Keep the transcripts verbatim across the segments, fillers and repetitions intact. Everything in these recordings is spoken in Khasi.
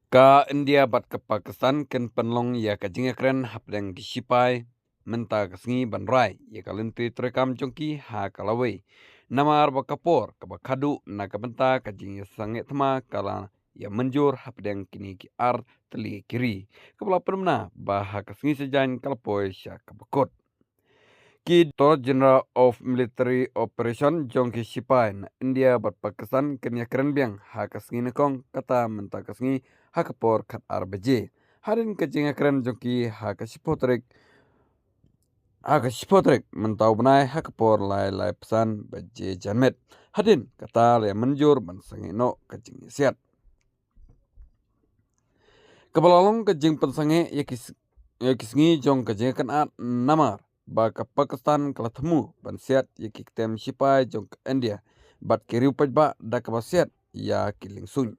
Ka India bad ka Pakistan kin pynlong ïa ka jingïakren hapdeng ki shipai mynta ka sngi ban rai ïa ka lynti treikam jong ki ha ka lawei. Namar ba ka por kaba khadduh na ka bynta ka jingïasangeh thma ka la ïa mynjur hapdeng kine ki ar tylli ki ri, kaba la pynbna ba ha ka sngi Saitjaiñ ka la poi sha kaba kut. Ki Director General of Military Operation jong ki shipai na India bad Pakistan kin ïakren biang ha ka sngi nyngkong, kata mynta ka sngi ha ka por khatar baje. Hadien ka jingïakren jong ki ha ka shiphew tarik, ha ka shiphew tarik mynta u bnai ha ka por lai lai phew san baje janmiet. Hadien kata la ïa mynjur ban sangeh noh ka jingïasiat. Kaba la long ka jingpynsangeh ïa ki s-, ïa ki sngi jong ka jingïakynad namar ba ka Pakistan ka la thmu ban siat ïa ki ktem shipai jong ka India bad ki riew paidbah da kaba siat ïa ki liengsuiñ.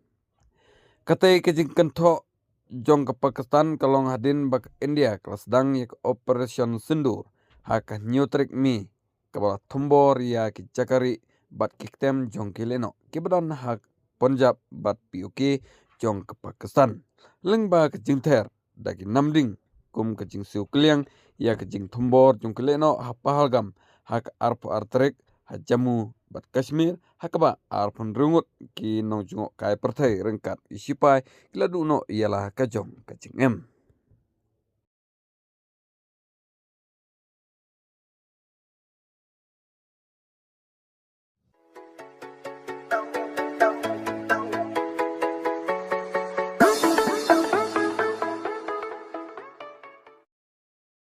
Katei ka jingkynthoh jong ka Pakistan ka long hadien ba ka India ka la sdang ïa ka Operation Sindoor ha ka hynñiew tarik Mei, kaba la thombor ïa ki jaka rieh bad ki ktem jong ki lehnoh kiba don ha Punjab bad P O K jong ka Pakistan. Lyngba ka jingther da ki namding kum ka jingsiew kylliang ïa ka jingthombor jong ki lehnoh ha Pahalgam ha ka arphew ar tarik, ha Jammu bad Kashmir ha kaba arphew hynriew ngut ki nongjngohkai pyrthei ryngkat ki shipai ki la duh noh ïa la ka jong ka jingim.